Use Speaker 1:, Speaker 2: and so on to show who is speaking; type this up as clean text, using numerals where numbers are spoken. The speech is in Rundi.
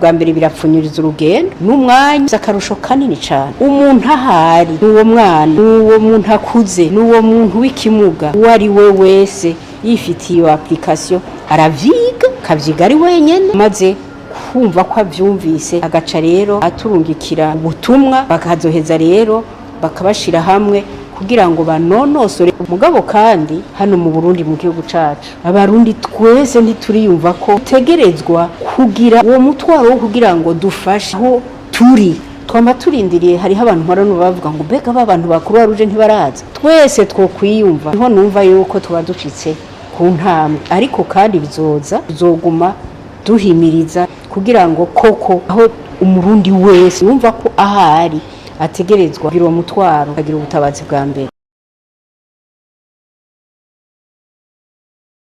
Speaker 1: Ubwa mbere birapfunyiriza urugendo n'umwanya, akarusho kanini cyane. Umuntu ahari, n'uwo mwana, n'uwo muntu akuze, n'uwo muntu w'ikimuga, uwo ari we wese yifitiye iyo application, aravyiga, akavyiga ari wenyene, maze kumva ko avyumvise, agaca rero aturungikira ubutumwa, bakazoheza rero bakabashira hamwe kugira ngo banonosore. Mugabo kandi hano mu Burundi, mu gihugu cacu, Abarundi twese ntituriyumva ko tegerezwa kugira uwo mutwaro wo kugira ngo dufashe aho turi. Twama turindiriye. Hariho abantu mpora bavuga ngo: "Mbega ba bantu ba Croix Rouge ntibaraza?" Twese twokwiyumva, niho numva yuko tuba ducitse ku ntambwe. Ariko kandi bizoza, tuzoguma duhimiriza kugira ngo koko aho Umurundi wese yumva ko ahari ategerezwa kugira uwo mutwaro, akagira ubutabazi bwa mbere.